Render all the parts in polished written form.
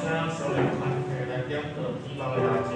請上帝團體來點播希望的蠟燭。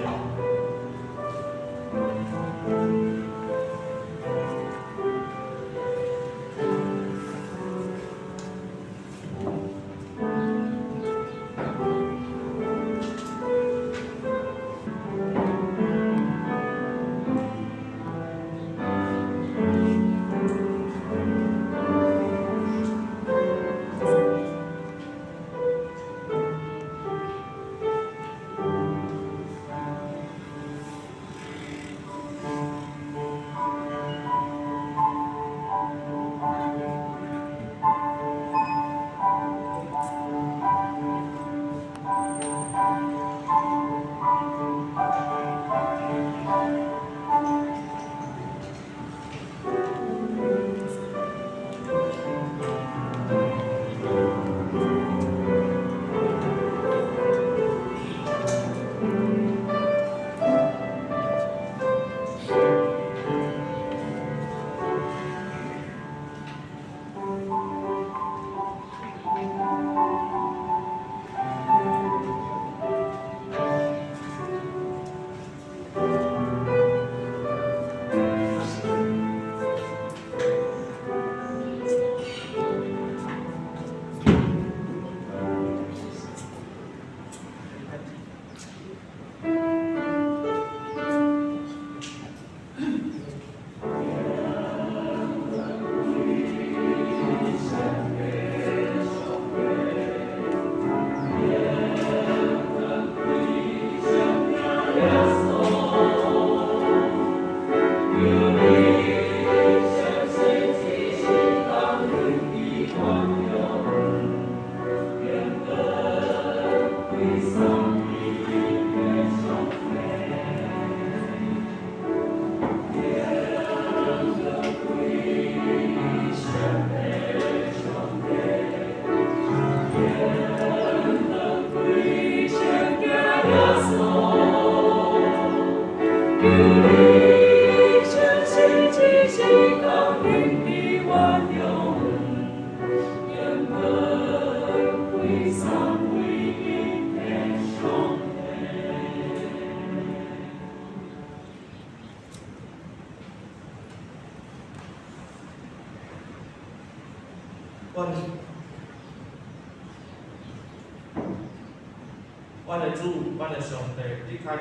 阮的主，阮的上帝，你确定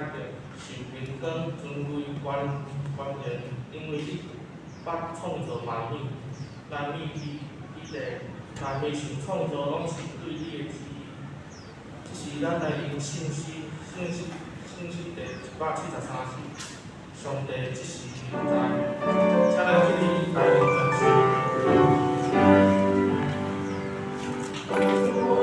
受榮光、尊貴、權榮，因為你捌創造萬物，萬物彼個萬物受創造，攏是對你的旨意。這是咱來用信詩第173首，上帝這是臨在，請咱起立來用掌聲。上帝。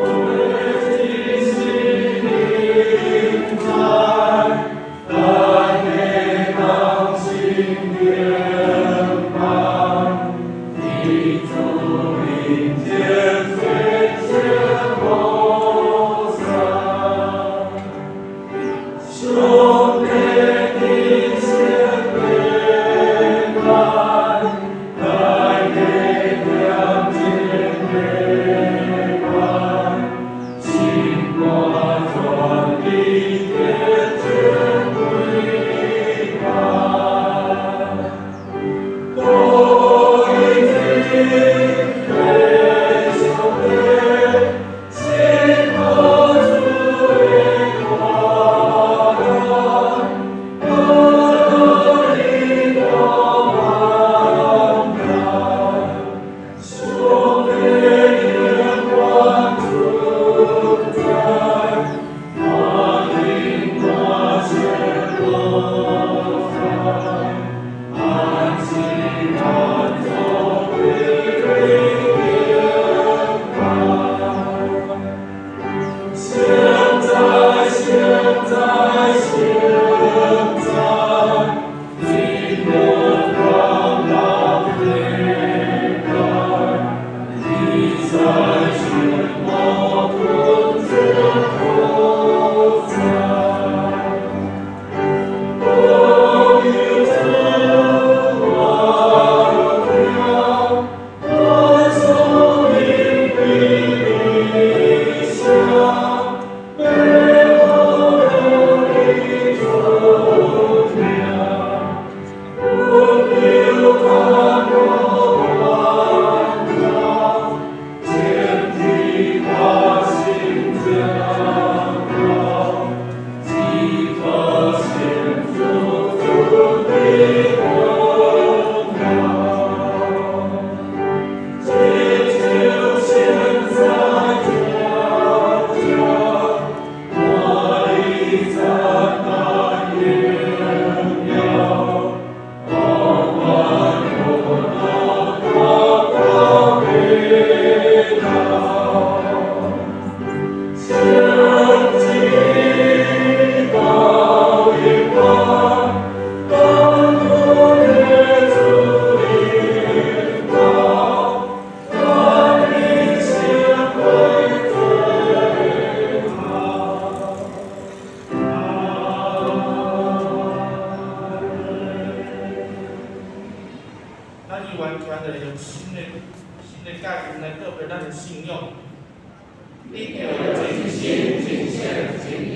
你著盡心、盡性、盡力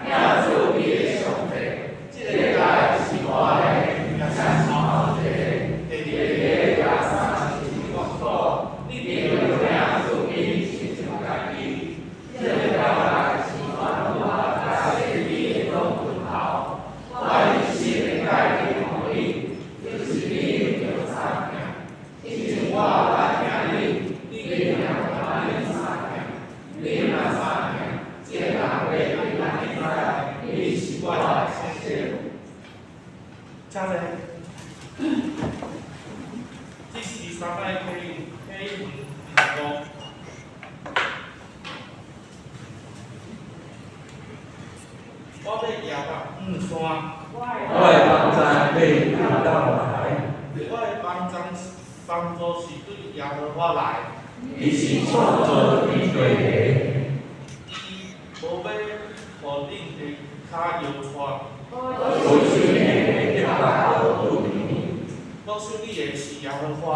疼主你的上帝。這个戒是大个，也是頭一个。第二个也親像講，你著疼主你親像家己。這兩條戒是全律法佮先知的總分頭。我的新的誡命予你，就是恁著相疼，親像我捌疼恁，恁也按呢相疼。恁若相疼，眾人會當知恁是我的學生。遮咧，這是三擺啟啟25。我欲舉目向山，我的幫助欲佗落來？我的幫助幫助是對耶和華來。伊是創造天地的。伊無欲予恁的跤搖掣。保守你的腳步無偏。保守你的是耶和華。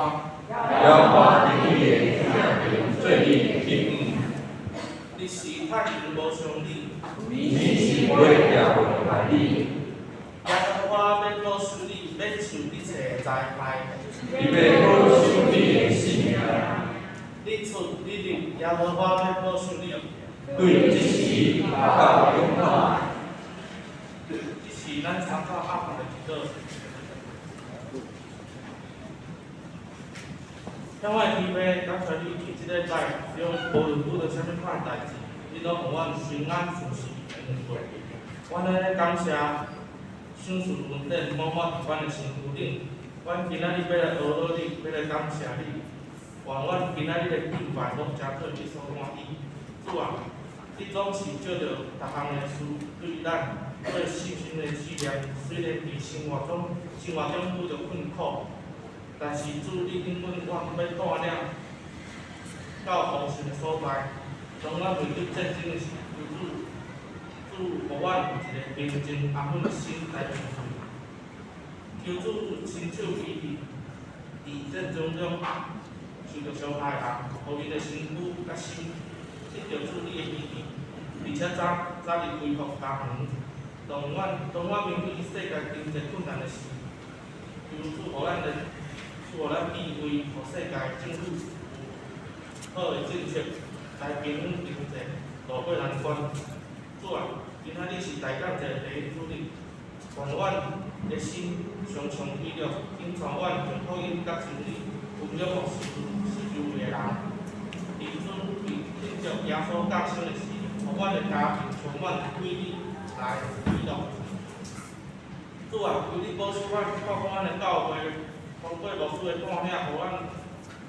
耶和華佇你的疼邊做你的避雨。日時太陽無傷你。暝時月也袂害你。耶和華欲保守你，免受一切災害。伊欲保守你的性命。日出日入，耶和華欲保守你。對這時到永遠。這是咱參考亞伯的祈禱。向我的天父，感謝你佇這禮拜，無論拄著啥物款的代誌，你攏予阮平安順遂會過。阮咧感謝賞賜恩典滿滿佇阮的身軀頂。阮今仔日欲來呵咾你，欲來感謝你。願阮今仔日的敬拜攏誠討你所歡喜。主啊，你總是藉著逐項的事對咱做信心的試驗。雖然佇生活中拄著困苦，但是主，你允許阮欲帶領到豐盛的所在。當阮面對戰爭的時，求主，主予阮有一個平靜安穩的心來面對。求主親手醫治佇戰爭中受著傷害的人，予𪜶的身軀佮心得著主你的醫治，而且早早日恢復家園。當阮面對世界經濟困難的時，求主予咱的賜予咱智慧，予世界政府有好的政策來平穩經濟，渡過難關。主啊，今仔日是大感謝第一主日，願阮的心常常喜樂，引帶阮將福音佮真理分享予四周圍的人。佇準備慶祝耶穌降生的時，予阮的家庭充滿喜來喜樂。主啊，求你保守阮，透過阮的教會，通過牧師的帶領，予阮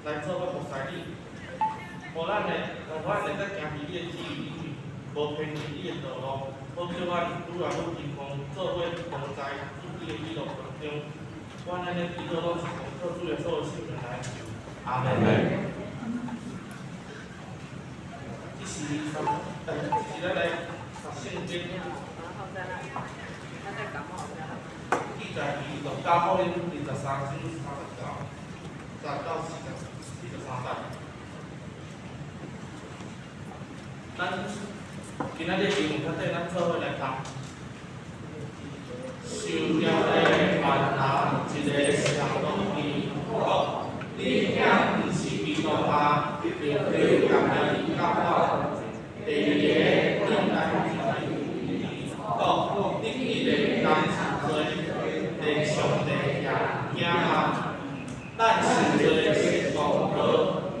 來做伙服侍你，予咱會當行佇你的旨意裡面，無偏離你的道路，好叫阮愈來愈貧窮，做伙同在主你的喜樂當中。阮按呢祈禱攏是奉靠主耶穌的聖名來求，阿門。這是三，這是咱來讀聖經。記載佇路加福音23章39、10到43節。咱今仔日經文較短，咱做伙來讀。受調的傳達一个撒都該講：你囝毋是基督嗎？就求共伊交我。第二个轉來講：你既然甘受罪，連上帝也驚嗎？咱受罪是公道，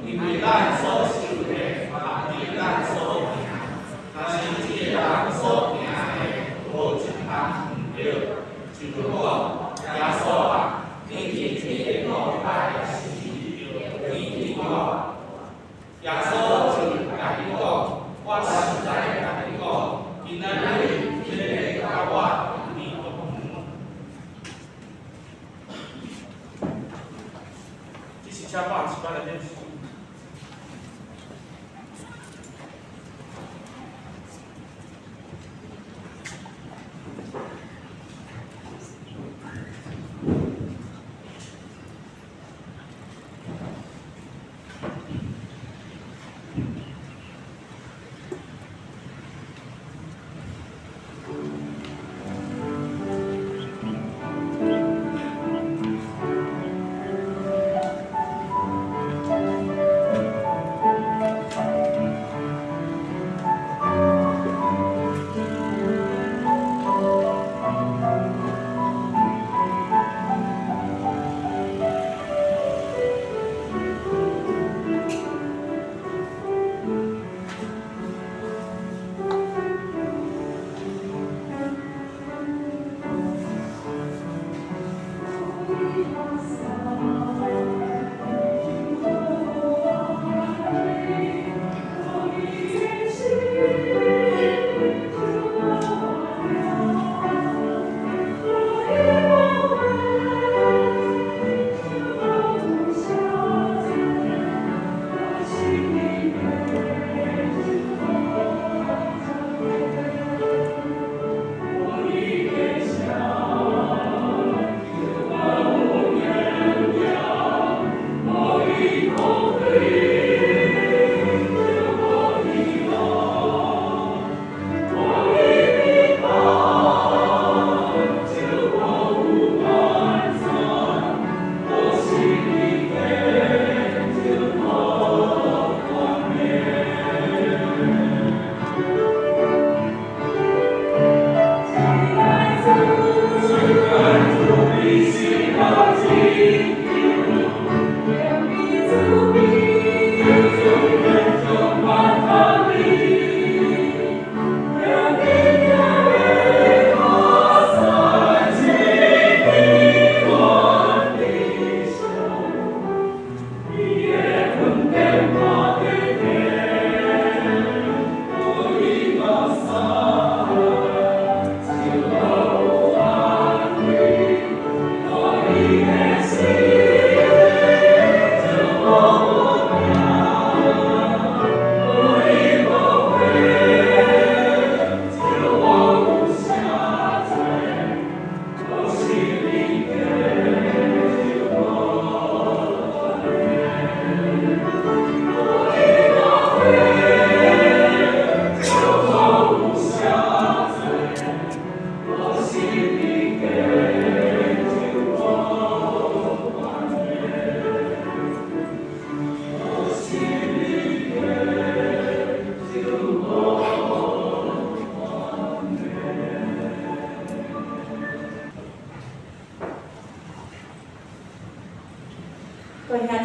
因為咱所受的合佇咱所行。若是這个人所行的無一項毋對，就講耶穌啊，你佇你的國來時，著記得我。耶穌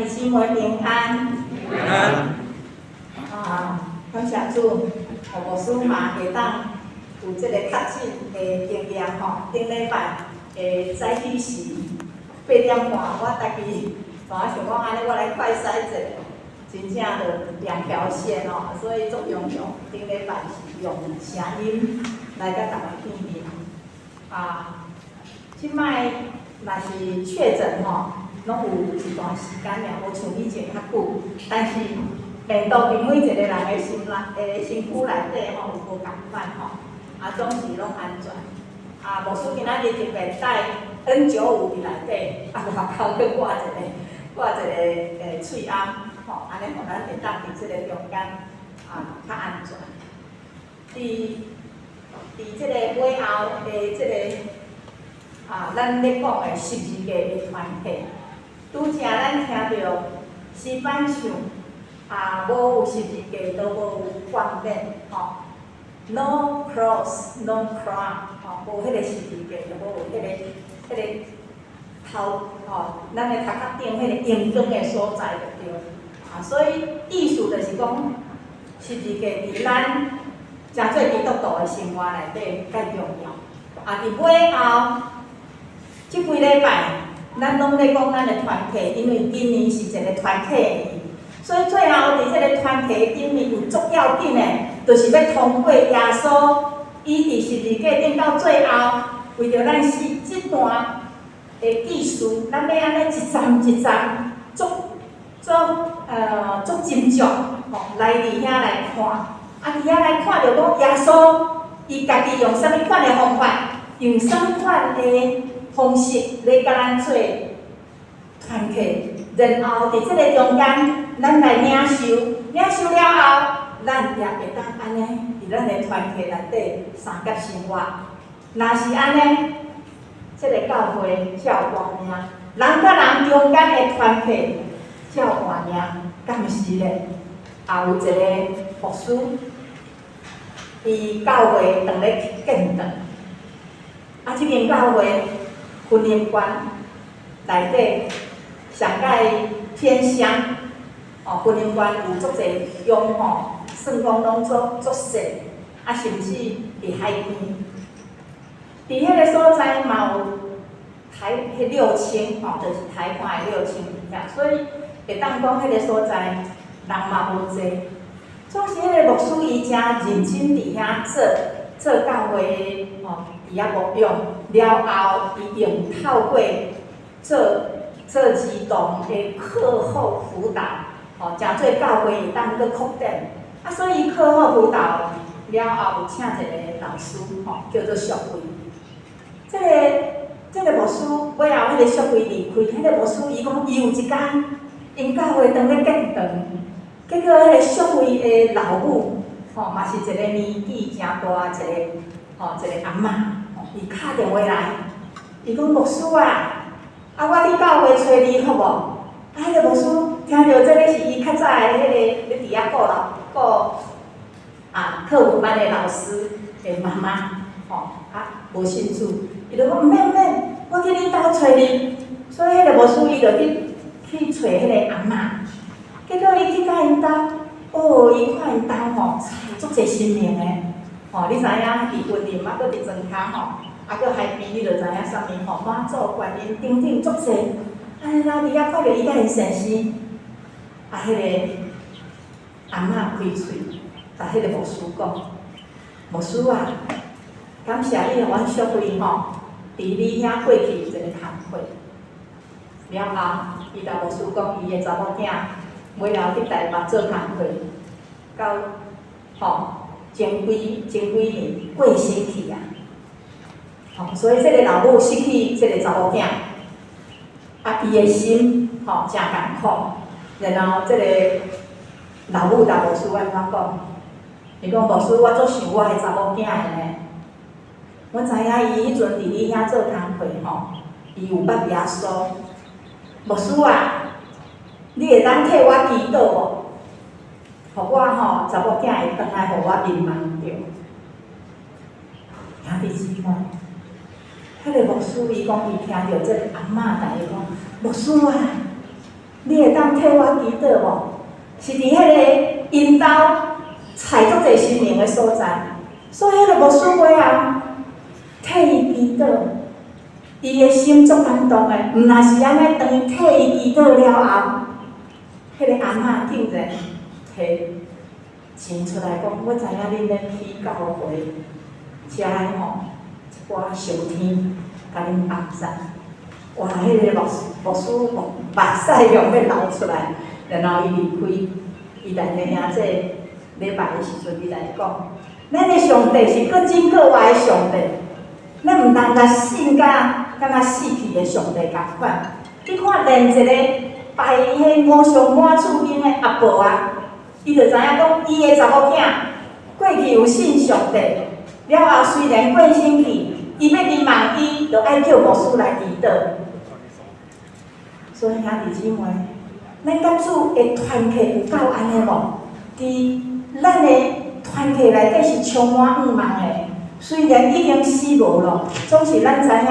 弟姊妹平安。平安。啊，感謝主，予牧師嘛會當有這個確診的經驗吼。頂禮拜的早起時8點半，我家己我想講按呢，我來快篩者，真正就兩條線吼，所以足榮幸，頂禮拜是用聲音來佮大家見面。啊，這擺若是確診吼，攏有一段時間爾，無像以前較久，但是病毒佇每一個人的心內、的身軀內底吼，有無仝款吼，啊，總是攏安全。啊，牧師今仔日特別帶 N95佇內底，啊，外口閣掛一個喙罨，吼，按呢予咱會當佇這個中間啊較安全。佇這個尾後的這個啊，咱咧講的十字架的團契，拄才咱聽著詩班唱啊，無有十字架都無有冠冕，吼。No cross, no crown，吼，無彼個十字架就無有彼個頭，吼，咱的頭殼頂彼個榮光的所在就對。啊，所以意思就是講，十字架佇咱誠做基督徒的生活內底蓋重要。啊，佇尾後這幾禮拜，咱攏咧講咱的團契，因為今年是一個團契年，所以最後佇這個團契頂面有足要緊的，就是欲通過耶穌，伊佇十字架頂到最後，為著咱死這段的記事，咱欲按呢一站一站，足斟酌吼，來佇遐來看，啊，佇遐來看著講耶穌，伊家己用啥物款的方法，用啥物款的方式來共咱做團契，然後佇這個中間，咱來領受，領受了後，咱也會當按呢，佇咱的團契內底相佮生活。若是按呢，這個教會才有活命，人佮人中間的團契才有活命，敢毋是咧？也有一個牧師，伊教會當咧建堂，啊，這間教會雲林縣內底上蓋偏鄉，哦，雲林縣有足濟鄉吼，算講攏足細，啊，甚至佇海邊，佇彼個所在嘛有台彼6000吼，就是台灣的6000佇遐，所以會當講彼個所在人嘛無濟。總是彼個牧師伊誠認真佇遐做教會吼，佇遐牧養了後，伊用透過做兒童的課後輔導，吼，誠做教會會當閣擴展。啊，所以課後輔導了後，有請一個老師，吼，叫做淑慧。這個牧師尾後，彼個淑慧離開，彼個牧師伊講，伊有一工，𪜶教會當咧建堂，結果彼個淑慧的老母，吼，嘛是一個年紀誠大一個，吼，一個阿嬤，吼，伊敲電話來，伊講牧師啊，啊，我去教會揣你好無？啊，彼個牧師聽著這个是伊較早的彼個咧佇遐顧老顧啊課輔班的老師的媽媽，吼，啊，無信主，伊就講毋免毋免，我去恁兜揣你。所以彼個牧師伊就去揣彼個阿嬤，結果伊去到𪜶兜，哦，伊看𪜶兜吼，菜足濟生命的，吼，你知影佇雲林啊，閣佇莊跤吼，啊，閣海邊，你就知影啥物吼，媽祖觀音等等足濟，啊，然後佇遐看著伊佮𪜶先生，啊，彼個阿嬤開喙，共彼個牧師講，牧師啊，感謝你予阮淑慧吼，佇你遐過去有一個工課。了後，伊共牧師講，伊的查某囝尾後去台北做工課，到吼前幾年過身去啊。吼，所以這個老母失去這個查某囝，啊，伊的心吼誠艱苦。然後這個老母共牧師按怎講？伊講牧師，我足想我的查某囝的呢。我知影伊彼陣佇你遐做工課吼，伊有捌耶穌。牧師啊，你會當替我祈禱無？予我吼查某囝會轉來予我面望著。兄弟姊妹，彼個牧師伊講，伊聽著這個阿嬤共伊講，牧師啊，你會當替我祈禱無？是佇彼个𪜶兜採足濟神明的所在，所以彼個牧師尾後替伊祈禱，伊的心足感動的，毋但是按呢，當伊替伊祈禱了後，彼個阿嬤竟然提錢出來講，我知影恁咧起教會，遮吼一寡小天共恁幫贊。哇！彼個牧師目屎用欲流出來，然後伊離開，伊來聽這禮拜的時陣，伊來講，咱的上帝是閣真閣活的上帝，咱毋通共信甲敢若死去的上帝仝款。你看，連一個拜彼偶像滿厝間的阿婆啊，伊就知影講，伊的查某囝過去有信上帝，了後雖然過身去，伊欲眠夢伊，就愛叫牧師來祈禱。所以兄弟姊妹，咱佮主的團契有夠按呢無？佇咱的團契內底是充滿向望的，雖然已經死無咯，總是咱知影，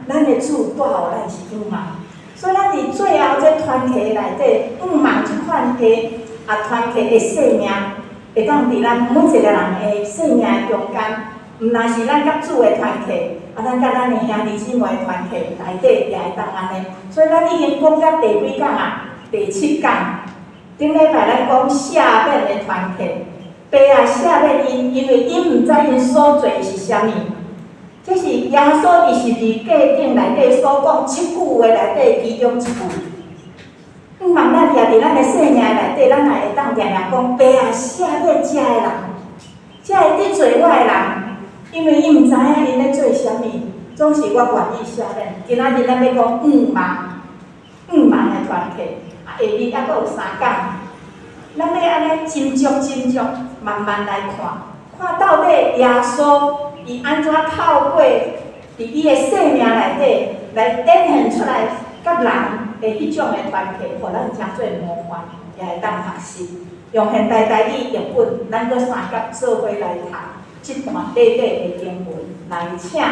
咱的主帶予咱是向望。所以咱佇最後這團契內底，向望這款的啊團契的生命，會當佇咱每一個人的生命中間，毋但是咱佮主的團契，啊，咱佮咱的兄弟姊妹的團契內底也會當按呢。所以咱已經講到第幾講啊？第七講。頂禮拜咱講赦免的團契，爸啊赦免𪜶，因為𪜶毋知𪜶所做的是啥物。這是耶穌佇十字架頂內底所講七句話內底其中一句。向望咱徛佇咱的生命內底，咱也會當定定講，爸啊赦免遮的人，遮個得罪我的人，因為𪜶毋知影𪜶咧做啥物，總是我願意赦免。今仔日咱欲講向望，向望的團契，啊，下面猶閣有三講，咱欲按呢斟酌斟酌，慢慢來看，看到底耶穌伊按怎透過佇伊的生命內底來展現出來，佮人的彼種的團契，予咱誠做模範，也會當學習。用現代台語譯本，咱閣三甲做伙來讀這段短短的經文，來請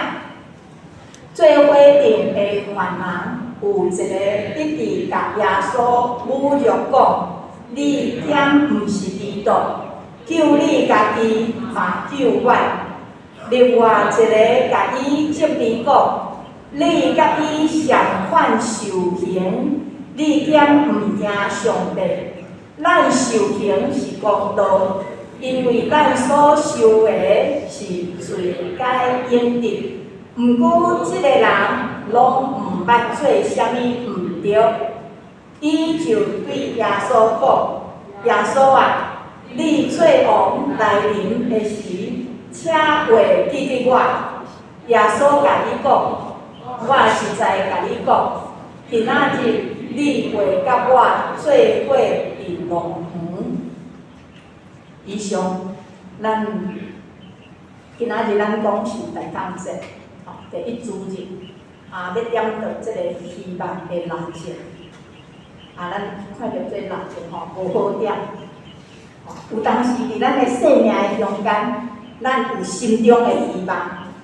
做伙陣的犯人有一个一直共耶穌侮辱講：你敢毋是基督？救你家己，嘛救我。另外一个共伊責備講：你佮伊相款受刑，你敢毋驚上帝？咱受刑是公道，因為咱所受的是罪該應得。毋過這个人攏毋捌做啥物毋著，伊就對耶穌講：耶穌啊，你做王來臨的時，請會記得我。耶穌共伊講：我實在共你講，今仔日你會佮我做伙佇樂園。以上，咱今仔日咱講是大感節，吼，第一主日，啊，欲點著這个希望的蠟燭。啊，咱看著這蠟燭吼，無好點。有當時佇咱的生命的中間，咱有心中的希望，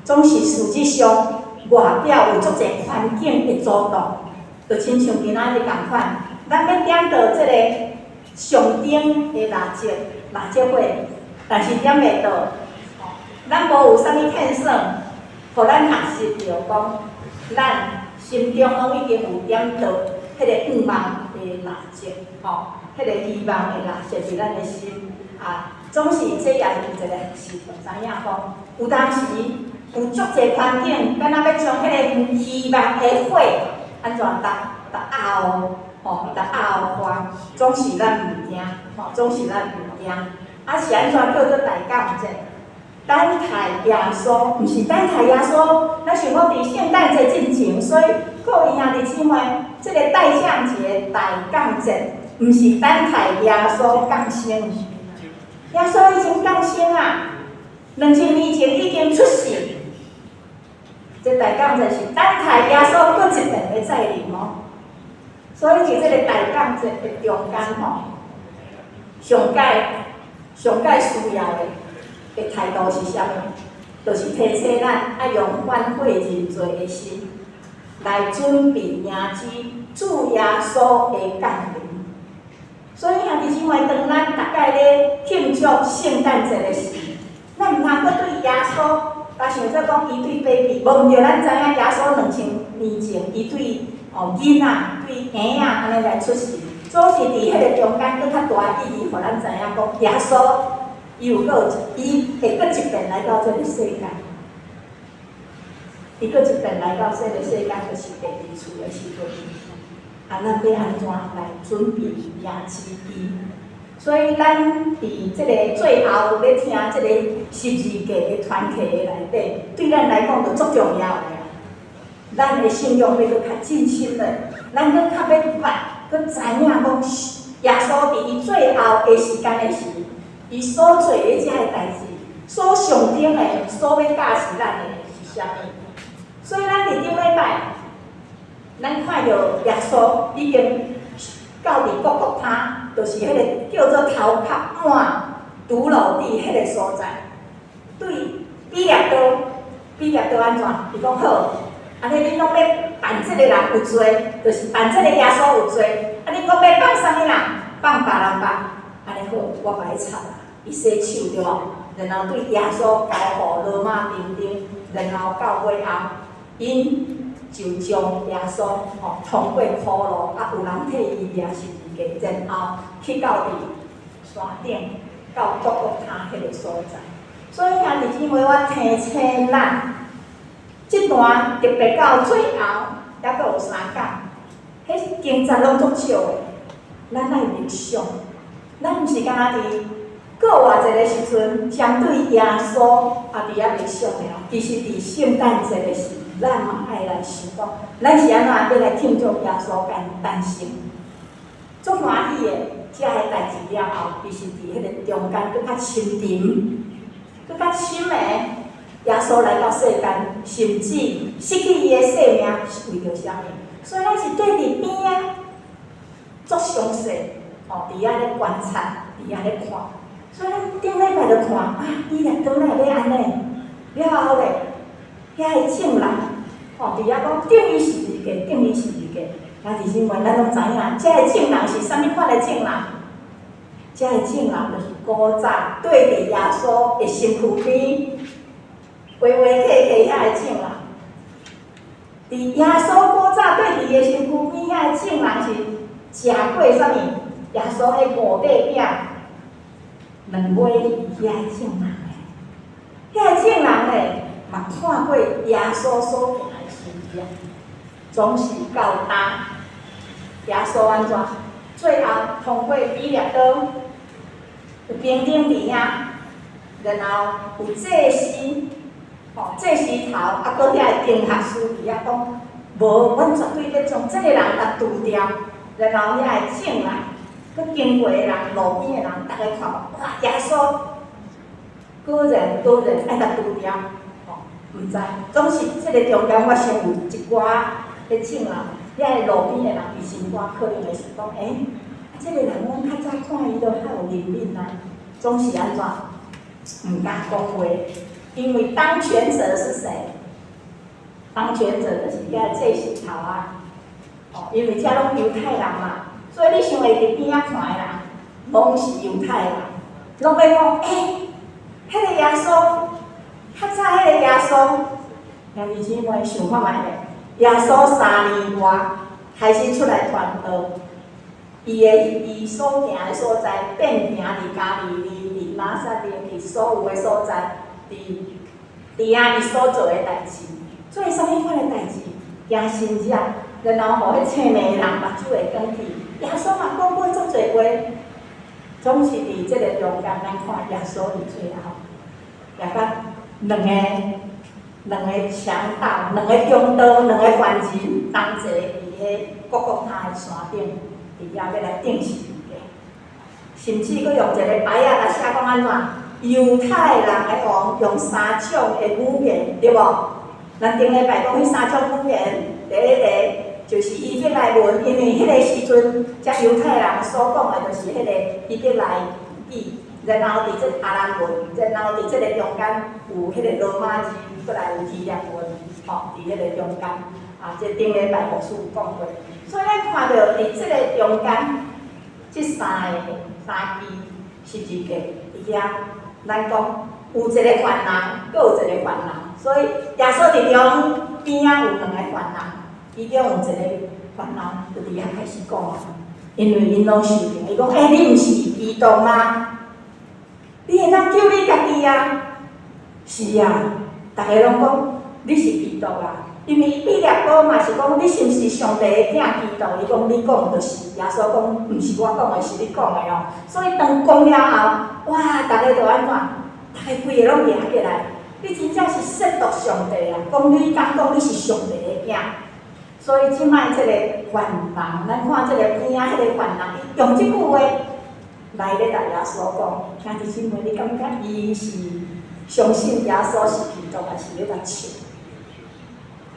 總是事實上外表有足濟環境的阻擋，就親像今仔日仝款，咱欲點著這個上頂的蠟燭，蠟燭火，但是點袂著，咱無有啥物騙算，予咱學習著講，咱心中攏已經有點著彼個向望的蠟燭，吼，彼個希望的蠟燭佇咱的心，啊，總是這也是一個學習，就知影講，有當時有足濟環境，敢若欲將彼個希望的火按怎逐逐壓吼，逐壓化，總是咱毋驚，吼，總是咱毋驚。啊，是按怎叫做大感節？等待耶穌，毋是等待耶穌。咱想講佇聖誕節進前，所以各位兄弟姊妹，這个待降節、大感節，毋是等待耶穌降生。耶穌已經降生啊，2000年前已經出世。這大感節是等待耶穌閣一遍的再臨哦。所以佇這个大感節的中間吼，上蓋上蓋需要的的態度是啥物？就是提醒咱愛用反悔認罪的心來準備迎接主耶穌的降臨。所以兄弟姊妹，當咱逐擺咧慶祝聖誕節的時，咱毋通閣對耶穌，來想做講伊對 baby，無毋對，咱知影耶穌2000年前，伊對囡仔、對嬰仔按呢來出世，總是佇彼个中間閣較大意義，予咱知影講耶穌伊有閣有伊會閣一遍來到這个世間，伊閣一遍來到這个世間，就是第二次的時陣。啊，咱欲按怎來準備迎接伊？所以咱佇這个最後欲聽這个十字架的傳奇的內底，對咱來講就足重要的啊！咱的信仰欲閣較進深咧，咱閣較欲捌，閣知影講耶穌佇伊最後的時間的時，伊所做的這个代誌，所象徵的，所欲教示咱的是啥物？所以咱佇頂禮拜，咱看著耶穌已經到佇各各他，就是彼個叫做頭殼滿髑髏地彼个所在。對彼拉多，彼拉多按怎？伊講好，按呢恁攏欲辦這个人有罪，就是辦這个耶穌有罪。啊，恁講欲放啥物人？放巴拉巴。按呢好，我共你插啦。伊洗手對無？然後對耶穌交予羅馬兵丁，然後到尾後，𪜶就將耶穌通過苦路，啊有人替伊掠十字架，然後去到佇山頂，到各各他彼个所在。所以兄弟姊妹，我提醒咱，這段特別到最後，猶閣有三講，彼經節攏足少的，咱愛默想，咱毋是干焦佇過活節的時陣，針對耶穌也佇遐默想爾。其實佇聖誕節的時，咱嘛愛來想講，咱是按怎欲來慶祝耶穌誕生？足歡喜的，這个代誌了後，其實佇彼個中間閣較深沉、閣較深的，耶穌來到世間，甚至失去伊的性命，是為著啥物？所以咱是綴佇邊仔，足詳細，佇遐咧觀察，佇遐咧看。所以咱頂禮拜就看啊，彼拉多哪會欲按呢？了後咧，遐个眾人，佇遐講釘伊十字架，釘伊十字架。兄弟姊妹，咱攏知影，這个眾人是啥物款的眾人？這个眾人就是古早綴佇耶穌的身軀邊，畫畫客客遐个眾人。佇耶穌古早綴佇伊的身軀邊遐个眾人是食過啥物？耶穌彼五塊餅、兩尾魚遐个眾人的，遐个眾人咧嘛看過耶穌所行的神蹟，總是到今，耶穌按怎？最後通過彼拉多，有兵丁佇遐，然後有祭司，祭司頭，啊，閣遐个經學師佇遐講，無，阮絕對欲將這个人共除掉。然後遐个眾人，閣經過的人、路邊的人，逐个看，哇！耶穌果然果然愛共除掉，毋知，總是這个中間，我想有一寡彼眾人，遐个路邊的人，伊心肝可能會想講，欸，啊，這个人阮較早看伊都較有憐憫啊，總是按怎，毋敢講話，因為當權者是誰？當權者就是遐祭司頭啊，因為這攏猶太人嘛，所以你想會佇邊仔看的人，攏是猶太人，攏欲講，欸，彼个耶穌，較早彼個耶穌，兄弟姊妹想看覓咧？耶穌3年外開始出來傳道，伊所行的所在，遍行佇加利利、佇拿撒勒、佇所有的所在，佇遐伊所做的代誌，做啥物款的代誌？行神蹟，然後予彼青盲的人目睭會轉去。耶穌嘛講過足濟話，總是佇這個中間，咱看耶穌佇最後，也佮兩個強盜、兩个強盜、兩个犯人同齊佇彼各各他的山頂，佇遐欲來釘十字架，甚至閣用一个牌仔來寫講按怎？猶太人的王用三種的語言，對無？咱頂禮拜講彼三種語言，第一个就是希伯來文，因為彼个時陣，遮猶太人所講的就是彼个希伯來語，然後佇這亞蘭文，然後佇這个中間有彼个羅馬字，閣來有希臘文，佇彼个中間，啊，這頂禮拜牧師有講過，所以咱看著佇這个中間，這三个三支十字架佇遐，咱講有一个犯人，閣有一個犯人，所以耶穌佇中邊仔有兩个犯人，其中有一个犯人就佇遐開始講啊，因為𪜶攏受定，伊講：欸，你毋是基督嗎？你會當救你家己啊？是啊，逐个攏講你是基督啊，因為彼拉多嘛是講你是毋是上帝的囝基督？伊講你講就是，耶穌講毋是我講的，是你講的哦。所以當講了後，哇，逐个就按怎？逐个規个攏掠起來，你真正是褻瀆上帝啊！講你敢講你是上帝的囝？所以這擺這個犯人，咱看這個邊仔彼個犯人，伊用這句話來咧共耶穌講，兄弟姊妹，你感覺伊是相信耶穌是基督，還是咧共笑？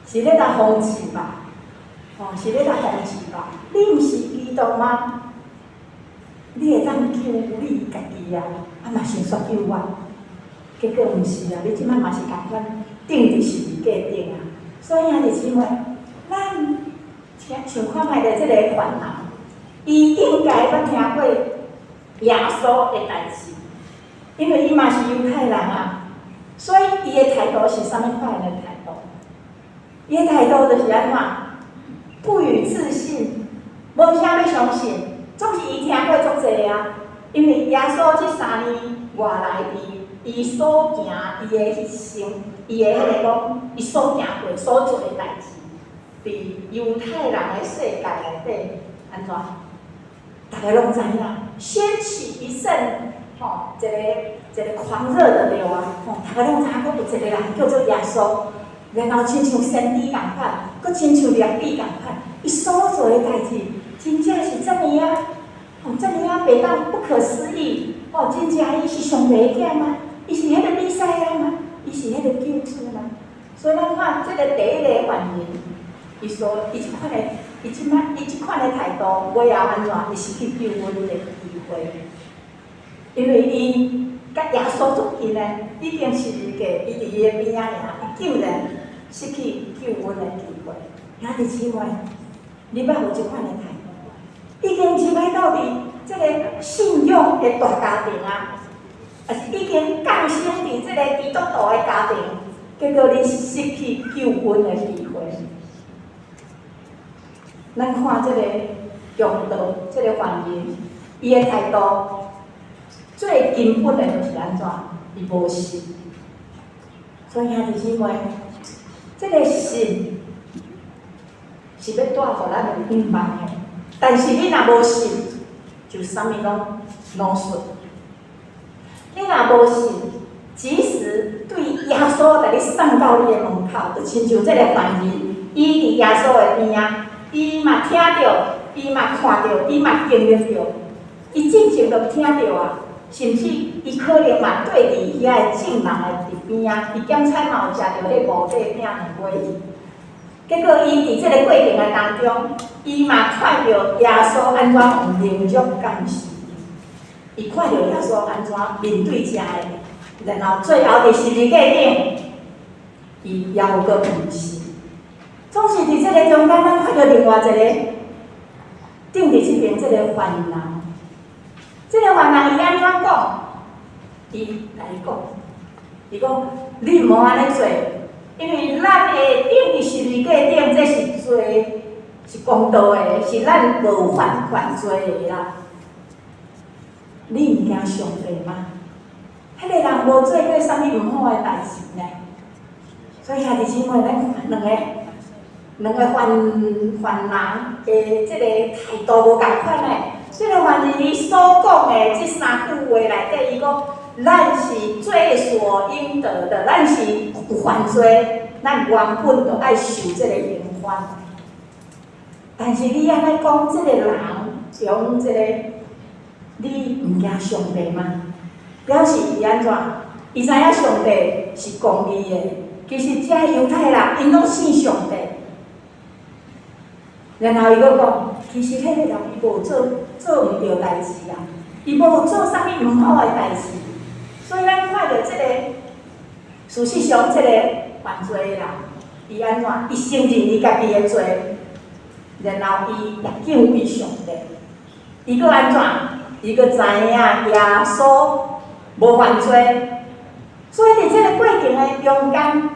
是咧共諷刺吧？吼，是咧共諷刺吧？你毋是基督嗎？你會當救你家己啊？啊嘛先煞救我，結果毋是啊！你這擺嘛是仝款釘佇十字架頂啊！所以兄弟姊妹，咱聽想看覓著這个犯人，伊應該捌聽過耶穌的代誌，因為伊嘛是猶太人啊，所以伊的態度是啥物款的態度？伊的態度就是按怎？不予置信，無啥欲相信，總是伊聽過足濟啊。因為耶穌這三年外來佇伊所行，伊的生，伊的彼个講，伊所行過所做的代誌，佇猶太人的世界內底，按怎？逐个攏知影，掀起一陣吼，一个一个狂熱的對啊，吼，逐个攏知影講有一個人叫做耶穌，然後親像先知仝款，閣親像律法仝款，伊所做的代誌，真正是這爾仔，吼，這爾仔袂當不可思議，吼，真正伊是上帝的囝嗎？伊是彼个彌賽亞嗎？伊是彼個救主嗎？所以咱看這个第一个犯人，伊所伊這款的，伊這擺伊這款的態度，尾後按怎？伊失去救恩的機會，因為伊佮耶穌足近的，已經十字架，伊佇伊的邊仔爾，伊竟然失去救恩的機會。兄弟姊妹，你捌有這款的態度？已經入來到佇這个信仰的大家庭啊，抑是已經降生佇這个基督徒的家庭，結果你失去救恩的機會。咱看這个強盜，這个犯人，伊的態度最根本的就是按怎？伊無信。所以兄弟姊妹，這个信是欲帶予咱有仰望的，但是你若無信，就啥物攏攏失。你若無信，即使對耶穌共你送到你的門口，就親像這个犯人，伊佇耶穌的邊仔，伊嘛聽著，伊嘛看著，伊嘛經歷著，伊進前就聽著啊，甚至伊可能嘛對佇遐的眾人的佇邊仔，伊檢采嘛有食著彼無底餅兩尾魚。結果伊佇這个過程的當中，伊嘛看著耶穌按怎用靈肉監視伊，伊看著耶穌按怎面對遮的，然後最後佇十字架頂，伊猶閣毋信。總是佇這个中間，咱看著另外一个釘佇這邊這个犯人，這个犯人伊按怎講？伊共伊講，伊講你毋好按呢做，因為咱會釘佇十字架頂，這是罪，是公道的，是咱無犯犯罪的啦。你毋驚上帝嗎？彼个人無做過啥物毋好的代誌呢？所以兄弟姊妹，咱看兩个兩个犯犯人的這个態度無仝款的。這个犯人伊所講的這三句話內底，伊講咱是罪所應得的，咱是有犯罪，咱原本就愛受這个刑罰。但是你按呢講，這个人用這个，你毋驚上帝嗎？表示伊按怎？伊知影上帝是公義的。其實這猶太人，𪜶攏信上帝。然後伊閣講，其實彼個人伊無做做毋對代誌啊，伊無做啥物毋好的代誌。所以咱看著這个，事實上這个犯罪的人，伊按怎？伊承認伊家己的罪，然後伊也敬畏上帝。伊閣按怎？伊閣知影耶穌無犯罪，所以佇這个過程的中間，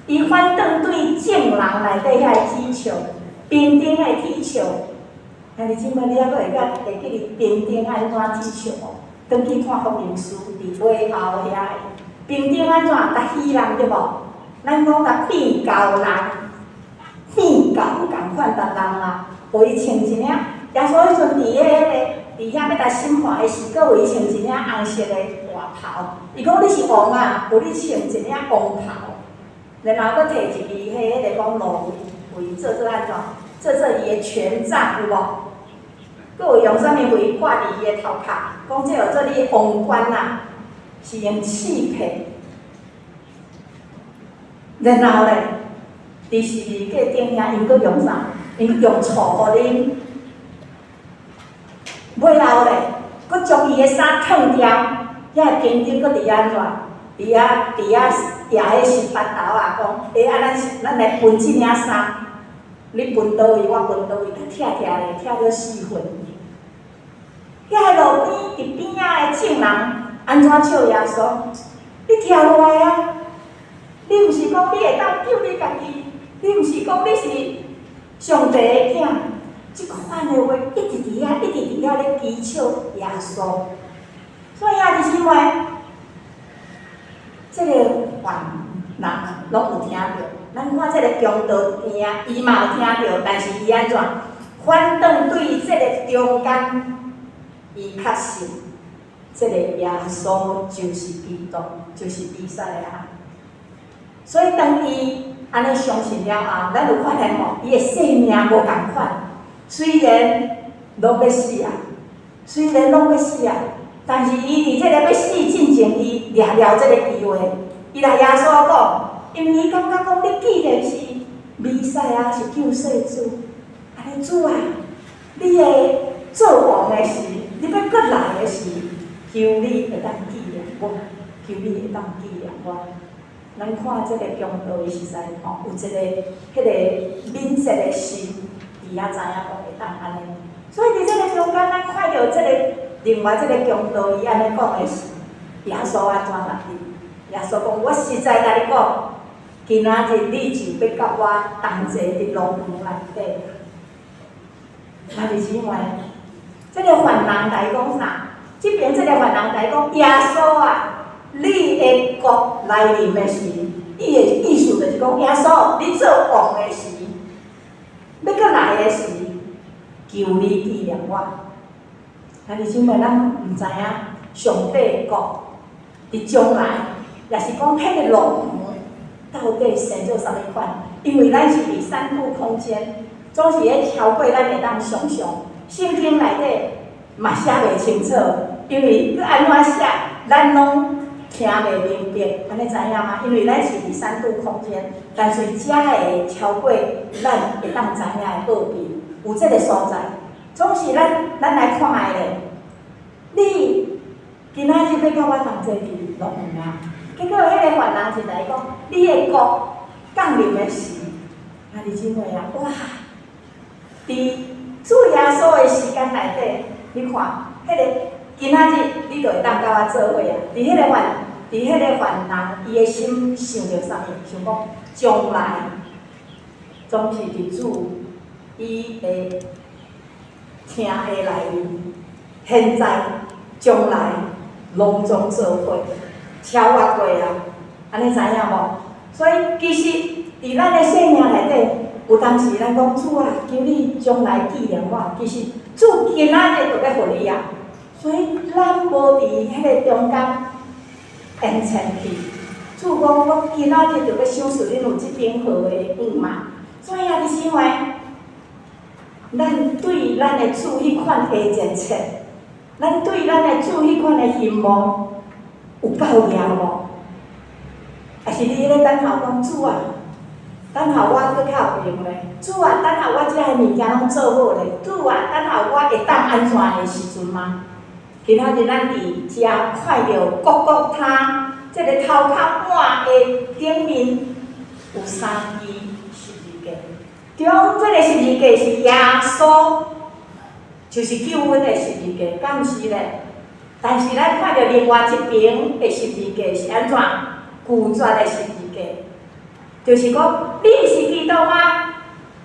伊反轉對眾人內底遐個恥笑，兵丁的恥笑。兄弟姊妹，你猶閣會記得兵丁按怎恥笑無？轉去看福音書，佇尾後遐個兵丁按怎共戲人對無？咱講共變猴人，變猴仝款逐人啦，予伊穿一領。耶穌彼陣佇遐欲共審判的時，閣予伊穿一領紅色的外袍。伊講你是王啊，予你穿一領王袍，然後閣提一支彼个講蘆葦做做按怎？做做伊的權杖有無？閣有用啥物葦掛佇伊的頭殼，講這號做你的王冠啊，是用刺片。然後咧，佇十字架頂遐，𪜶閣用啥？𪜶閣用醋予啉。尾後咧，閣將伊的衫脫掉，遐个兵丁閣佇遐按怎？佇遐舉彼十八刀仔，講，欸啊，咱來分這領衫，你分佗位，我分佗位，共拆拆咧，拆做四份。遐个路邊佇邊仔的眾人按怎笑耶穌？你跳落來啊！你毋是講你會當救你家己？你毋是講你是上帝的囝？這款的話一直佇遐，一直佇遐咧譏笑耶穌。所以兄弟姊妹，這個犯人攏有聽著。咱看這个強盜邊仔，伊嘛有聽著，但是伊按怎？反轉對這个中間，伊確信這个耶穌就是基督，就是彌賽亞。所以當伊按呢相信了後，咱有發現無？伊的生命無仝款，雖然攏欲死啊，雖然攏欲死啊，但是伊佇這个欲死進前，伊掠牢這个機會，伊來耶穌講，因為伊感覺講，你既然是彌賽亞，是救世主，按呢主啊，你會做王的時，你欲閣來的時，求你會當紀念我，求你會當紀念我。咱看這个強盜，伊實在吼有一个彼个敏捷的心，伊也知影講會當按呢。所以佇這个中間，咱看著這个另外這个強盜，伊按呢講的是，耶穌按怎答伊？耶穌講：我實在共你講，今仔日你就欲佮我同齊佇樂園內底。兄弟姊妹，這个犯人共伊講啥？這邊這个犯人共伊講：耶穌啊！你的國來臨的時，伊的意思就是講，耶穌，你做王的時，欲閣來的時，求你紀念我。兄弟姊妹，咱毋知影上帝國佇將來，抑是講彼个樂園到底生做啥物款？因為咱是佇三度空間，總是咧超過咱會當想像。聖經內底嘛寫袂清楚，因為閣按怎寫，咱攏聽袂明白，按呢知影嗎？因為咱是佇三度空間，但是遮會超過咱會當知影的奧秘，有這个所在。總是咱來看覓咧，你今仔日欲佮我同齊佇樂園啊？結果彼个犯人就來講，你的國降臨的時，兄弟姊妹啊，哇！佇主耶穌的時間內底，你看，彼个今仔日你就會當佮我做伙啊！佇彼个犯人，伊的心想著啥物？想講將來總是佇主伊的聽的內面，現在、將來攏總做伙，超越過啊！按呢知影無？所以其實佇咱的生命內底，有當時咱講主啊，求你將來紀念我。其實主今仔日就欲予你啊！所以咱無佇彼个中間延前去。主講我今仔日就欲賞賜恁有這頂好的恩嘛。所以兄弟姊妹，咱對咱的主彼款的熱切，咱對咱的主彼款的希望，有夠強無？抑是你咧等候講主啊？等候我閣較有閒咧，主啊，等候我遮的物件攏做好咧，主啊，等候我會當按怎的時陣嗎？今仔日咱佇遮看著各各他這个頭殼碗的頂面有三支十字架，中這个十字架是耶穌就是救恩的十字架，敢毋是咧？但是咱看著另外一爿的十字架是按怎？拒絕的十字架，就是講你毋是基督嗎？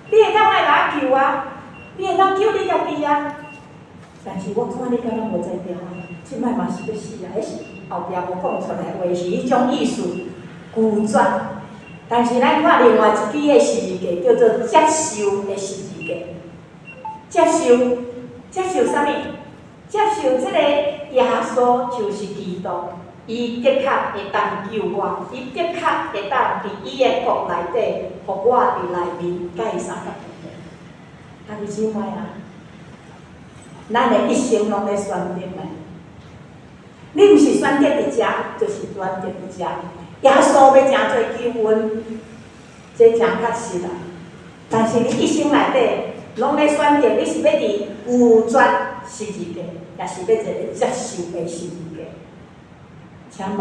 你會當來共我救啊？你會當救你家己啊？但是我看你敢若無才調啊，這擺嘛是欲死啊！彼是後壁無講出來話，是彼種意思，拒絕。但是咱看另外一支的十字架，叫做接受的十字架。接受，接受啥物？接受這個耶穌就是基督，伊的確會當救我，伊的確會當佇伊的國內底，予我佇內面佮伊相仝。兄弟姊妹啊，咱的一生攏咧選擇的。你毋是選擇佇遮，就是選擇佇遮。耶穌欲成做救恩，這誠確實啊。但是你一生內底，攏咧選擇，你是欲佇拒絕十字架，抑是欲一个接受的十字架？請問，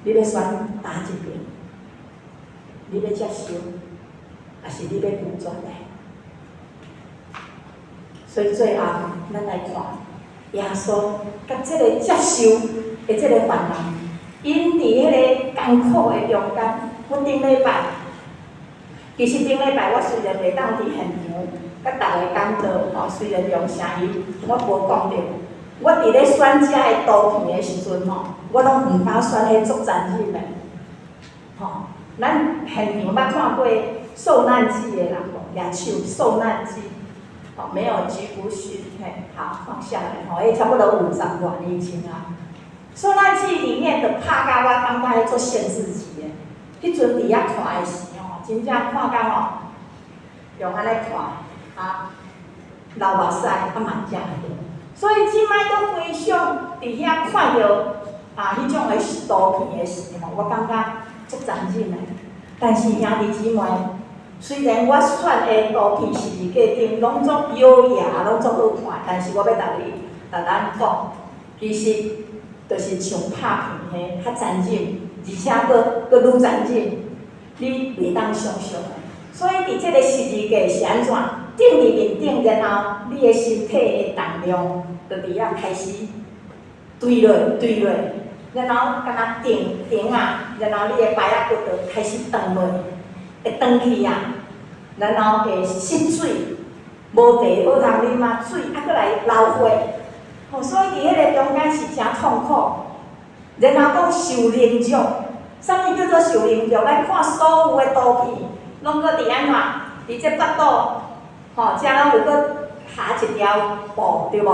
你欲選佗一爿？你欲接受，抑是你欲拒絕呢？所以最後，咱來看耶穌佮這个接受的這个犯人，𪜶佇彼个艱苦的中間，我頂禮拜，其實頂禮拜我雖然袂當佇現場，佮逐家講道，吼，雖然用聲音，我無講著。我佇咧選這个圖片的時陣吼，我攏毋敢選彼足殘忍的，吼。咱現場捌看過受難記的人無？舉手受難記，吼，沒有舉不是，嘿，好，放下來，吼，彼差不多五十外年前啊。受難記裡面就拍甲我感覺彼足限制級的，彼陣佇遐看的時吼，真正看甲吼，用按呢看，啊，流目屎，啊嘛誠對。所以這擺閣回想佇遐看著啊，彼種的圖片的時吼，我感覺足殘忍的。但是兄弟姊妹，雖然我選的圖片十字架頂攏足優雅，攏足好看，但是我欲逐你，逐咱講，其實就是像拍片彼較殘忍，而且閣閣愈殘忍，你袂當想像的。所以佇這个十字架是按怎？釘佇面頂，然後你的身體的重量就佇遐開始墜落、墜落，然後敢若釘釘啊，然後你的排仔骨就開始斷落，會斷去啊，然後會失水，無茶好通啉啊，水啊閣來流血，吼，所以佇彼个中間是誠痛苦。然後講受凌辱，啥物叫做受凌辱？咱看所有的圖片，攏閣佇按怎？佇這腹肚，吼，遮攏有閣下一條布，對無？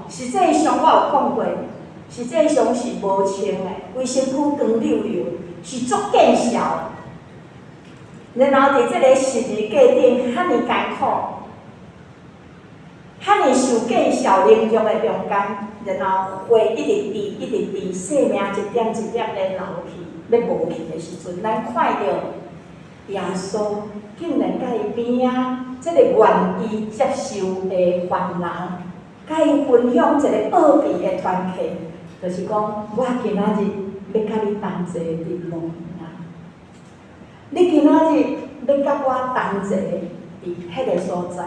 實際上我有講過，實際上是無穿的，規身軀光溜溜，是足見笑的。然後佇這个十字架頂，遐爾艱苦，遐爾受見笑凌辱的中間，然後血一直滴，一直滴，生命一點一點咧流去，欲無去的時陣，咱看著耶穌竟然佮伊邊仔這个願意接受的犯人，佮伊分享一个奧秘的團契，就是講我今仔日欲佮你同齊佇樂園啊！你今仔日欲佮我同齊佇彼个所在，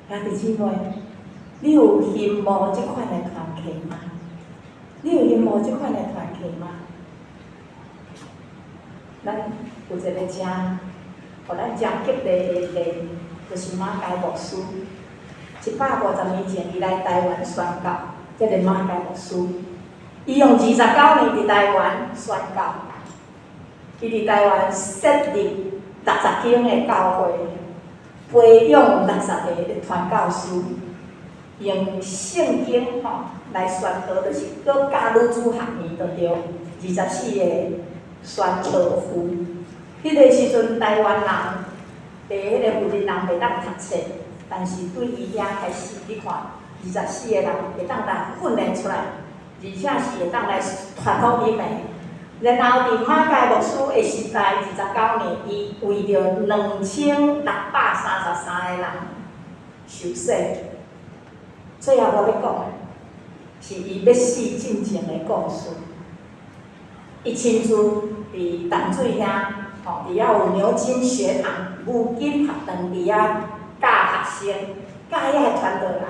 兄弟姊妹，你有羨慕這款的團契嗎？你有羨慕這款的團契嗎？咱有一个誠，予咱誠激勵的例，就是馬偕牧師。150年前，伊來台灣宣教，這个馬偕牧師，伊用29年佇台灣宣教，伊佇台灣設立60間的教會，培養60個的傳教士，用聖經吼來宣道，就是閣教女子學院就對，24個宣道夫。彼个時陣，台灣人的彼个婦人人袂當讀冊，但是對伊遐開始，你看，24個人會當來訓練出來，而且是會當來傳福音的。然後佇馬偕牧師的時代，29年，伊為著2633個人受洗。最後我欲講的，是伊欲死進前的故事。伊親自佇淡水遐，吼，佇遐有牛津學堂、牛津學堂佇遐教學生，教遐个傳道人。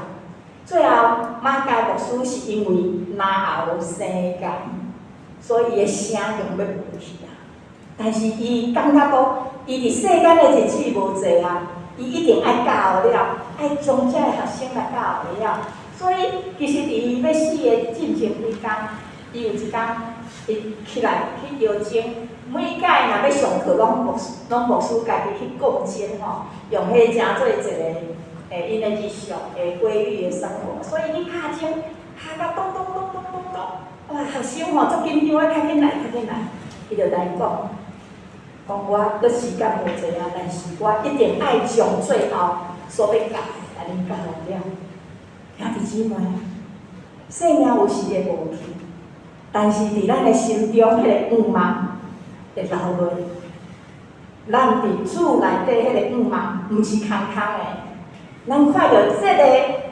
最後，馬偕牧師是因為咽喉生癌，所以伊的聲用欲無去啊。但是伊感覺講，伊佇世間的日子無濟啊，伊一定愛教了，愛將遮的學生來教會曉。所以，其實佇伊欲死的進前幾工，伊有一工，伊起來去搖鐘，每擺若欲上課，攏牧師家己去講經吼，用彼個成做一個𪜶的日常的規律的生活。所以伊敲鐘，敲甲咚咚咚咚咚咚，哇！學生吼足緊張的，較緊來，較緊來，伊就來講，講我閣時間無濟啊，但是我一定愛將最後所欲教的，共恁教了。兄弟姊妹，生命有時會無去，但是佇咱的心中，彼個盼望會留落。咱佇主內底彼個盼望，毋是空空的。咱看著這个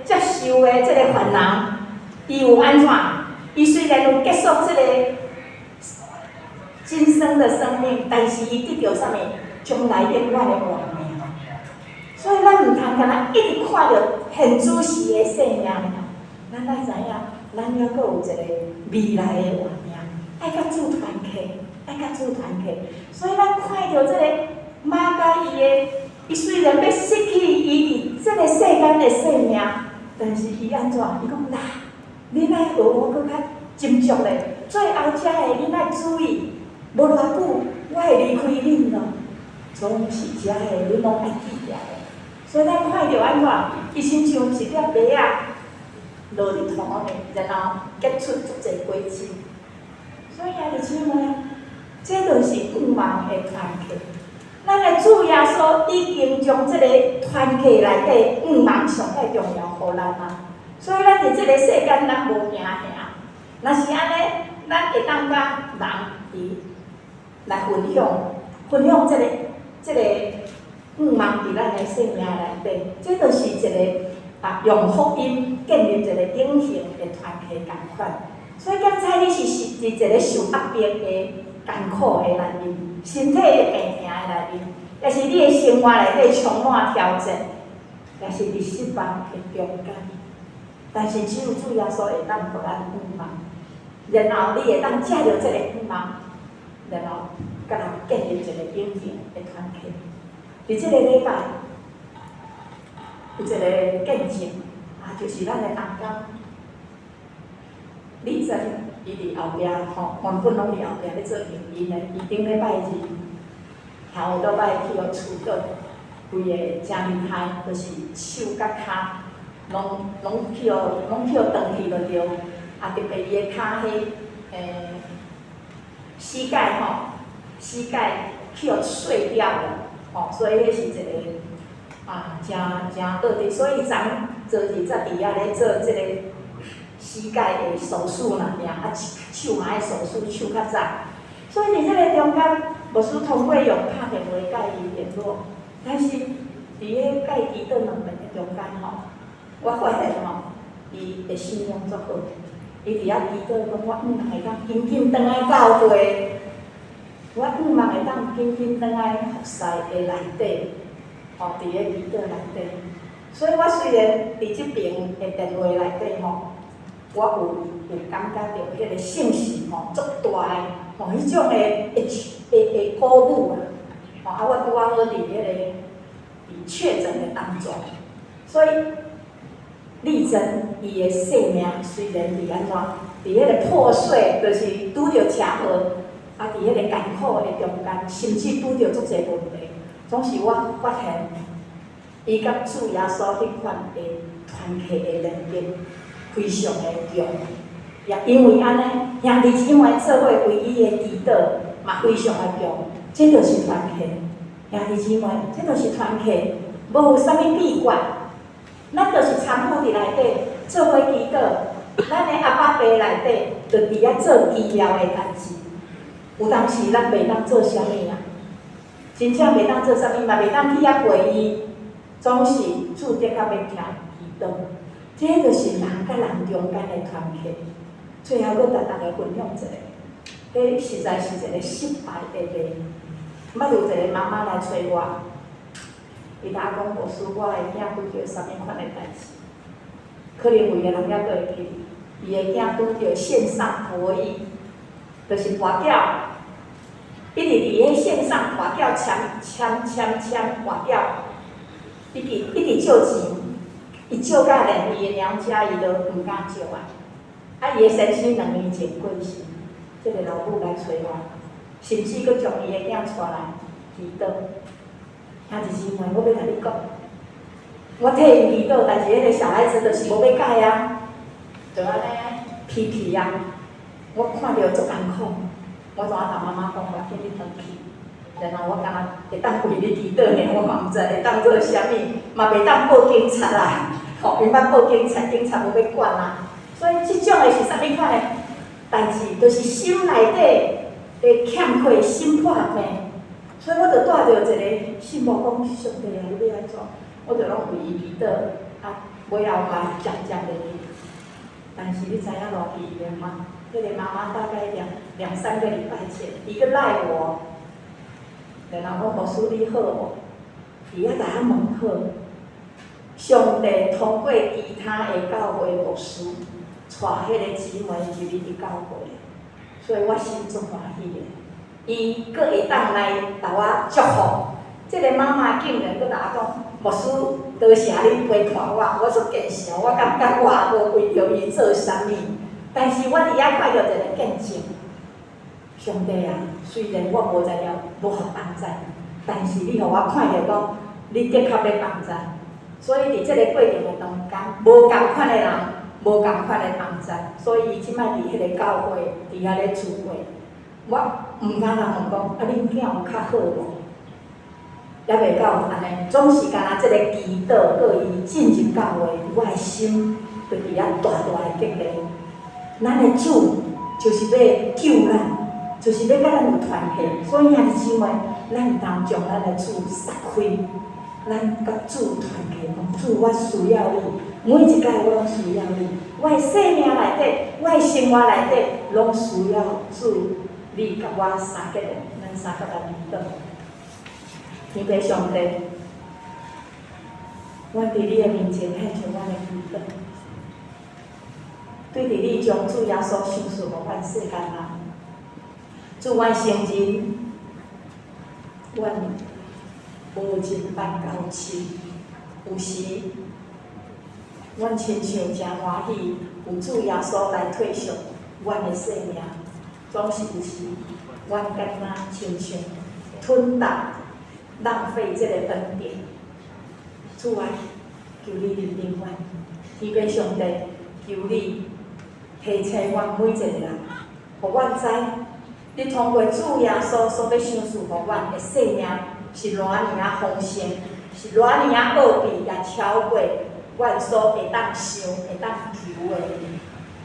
接受的這个犯人，伊有按怎？伊雖然有結束這个今生的生命，但是伊得著啥物？將來永遠的活命。所以咱毋通干焦一直看著現主時的生命爾，咱愛知影，咱猶閣有一个未來的活命，愛佮主團契，愛佮主團契。所以咱看著這个馬偕伊的，伊雖然欲失去伊佇這个世間的生命，但是伊按怎？伊講來，恁愛學我閣較斟酌咧，最後遮的恁愛注意，無偌久我會離開恁咯，總是遮的恁攏愛記牢的。所以咱看著按怎？伊親像一粒麥仔落佇土內，然後結出足濟果子。所以兄弟姊妹，這就是盼望的團契。咱的主耶穌已經將這個團契內底盼望上蓋重要，予咱啊。所以咱佇這個世間，咱無驚嚇。若是按呢，咱會當佮人佇來分享，分享這個盼望佇咱的生命內底，這就是一個啊，用福音建立一個永恆的團契仝款。所以，剛才你是佇一個受壓迫的艱苦的內面，身體的病痛的內面，抑是你的生活內底充滿挑戰，抑是佇失望的中間。但是只有主耶穌會當予咱盼望，然後你會當藉著這個盼望，然後佮人建立一個永恆的團契。佇這個禮拜，有一個見證，啊，就是咱的同工李珍，伊佇後壁吼，原本攏佇後壁咧做營運的，伊頂禮拜二頭倒擺去予出倒，規个誠厲害，就是手佮跤攏去予斷去就對，啊，特別伊的跤彼膝蓋吼，膝蓋去予碎掉了，吼，所以彼是一個啊，誠誠惡的，所以昨昨日才佇遐咧做這個膝蓋的手術爾，啊，手嘛愛手術，手較早，所以佇這個中間，牧師通過用拍電話佮伊聯絡，但是佇彼佮伊祈禱兩遍的中間吼，我發現吼，伊的信仰足好，伊佇遐祈禱講，我向望會當緊緊轉來教會，我向望會當緊緊轉來服侍的內底，吼，佇咧祈禱內底。所以我雖然佇這爿的電話內底吼，我有感覺著彼個信心吼足大的，吼，彼種的會鼓舞啊，吼啊，我拄仔好佇彼個佇確診的當中，所以麗珍伊的生命雖然佇按怎，佇彼個破碎，就是拄著車禍，啊，佇彼個艱苦的中間，甚至拄著足濟問題，總是我發現，伊佮主耶穌彼款的團契的連結非常的強，也因為按呢，兄弟姊妹做伙為伊的祈禱嘛非常的強，這就是團契。兄弟姊妹，這就是團契，無有啥物秘訣，咱就是參與佇內底做伙祈禱，咱的阿爸爸內底就佇遐做奇妙的代誌。有當時咱袂當做啥物啊，真正袂當做啥物，嘛袂當去遐陪伊，總是主的確欲聽祈禱。這就是人佮人中間的團契。最後，閣共大家分享一下，這實在是一個失敗的例。捌有一個媽媽來揣我，伊共我講，牧師，我的囝拄著啥物款的代誌？可能有的人猶閣會記，伊的囝拄著線上博弈，就是跋筊，一直佇彼線上跋筊，簽簽簽簽跋筊，一直一直借錢，伊借甲連伊的娘家伊都毋敢借啊。啊，伊的先生2年前過身，這个老母來揣我，甚至閣將伊的囝帶來祈禱。兄弟姊妹，我欲共你講，我替𪜶祈禱，但是彼个小孩子就是無欲改啊，就按呢皮皮啊，我看著足艱苦，我怎共媽媽講，我叫你轉去，然後我敢若會當為你祈禱爾，我嘛毋知會當做啥物，嘛袂當報警察啊，吼，𪜶捌報警察，警察無欲管啊。所以這種的是啥物款的代誌？就是心內底的欠缺，心破病。所以我就帶著一个信慕講，上帝啊，你欲按怎？我就攏為伊祈禱，啊，尾後嘛漸漸的。但是你知影偌奇妙嗎？彼个媽媽大概兩三個禮拜前，伊閣賴我，然後講牧師你好無？伊猶共我問好。上帝通過其他的教會牧師，帶彼个姊妹入去教會，所以我心足歡喜的。伊閣會當來共我祝福。這个媽媽竟然閣共我講，牧師多謝你陪伴我，我足見笑，我感覺我也無為著伊做啥物，但是我佇遐看著一个見證。上帝啊，雖然我無才調，無予幫贊，但是你予我看著講，你的確欲幫贊。所以佇這个過程的中間，無仝款的人，無仝款的幫贊，所以伊這擺佇彼个教會，佇遐咧聚會，我毋敢人問講，啊，恁囝有較好無？猶未到按呢，總是敢若這个祈禱，閣伊進入教會，我的心就佇遐大大的激勵。咱的主就是欲救咱，就是欲佮咱有團契，所以兄弟姊妹，咱毋通將咱的主殺開，咱佮主團契，講主，我需要你，每一擺我攏需要你，我的生命內底，我的生活內底，攏需要主，你佮我相結連，咱三個來祈禱。天父上帝，阮佇你的面前獻上阮的祈禱，對佇你將主耶穌賞賜予阮世間人，主，阮承認，阮無盡辦夠深，有時，阮親像誠歡喜，有主耶穌來退贖阮的性命，總是有時，阮敢若親像吞啖浪費這个恩典。主啊，求你憐憫阮，天父上帝，求你提醒阮每一个人，予阮知，你通過主耶穌所欲賞賜予阮的生命是偌爾仔豐盛，是偌爾仔奧秘，也超過阮所會當想、會當求的。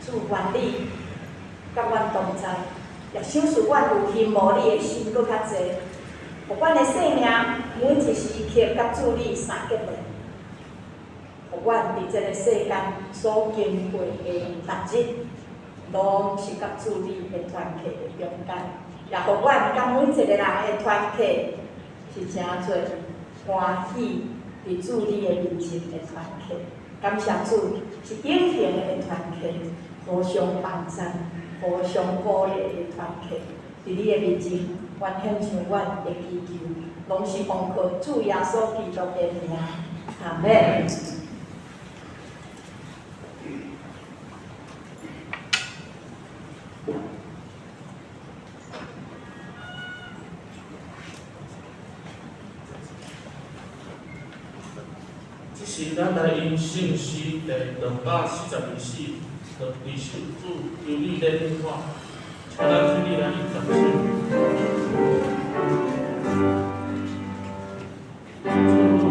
主願你佮阮同在，也賞賜阮有欣慕你的心閣較濟，予阮的生命每一時刻佮主你相結連，予阮佇這个世間所經過的逐日，攏是佮主你的團契的中間，也予阮佮每一个人的團契是誠做歡喜，佇主你的面前的團契。感謝主，是永恆的團契，互相幫贊、互相鼓勵的團契。佇你的面前，阮獻上阮的祈求，攏是奉靠主耶穌基督的名，阿們。這時，咱來吟聖詩第242首，第二首主求你憐憫我，請咱起立來吟這首。主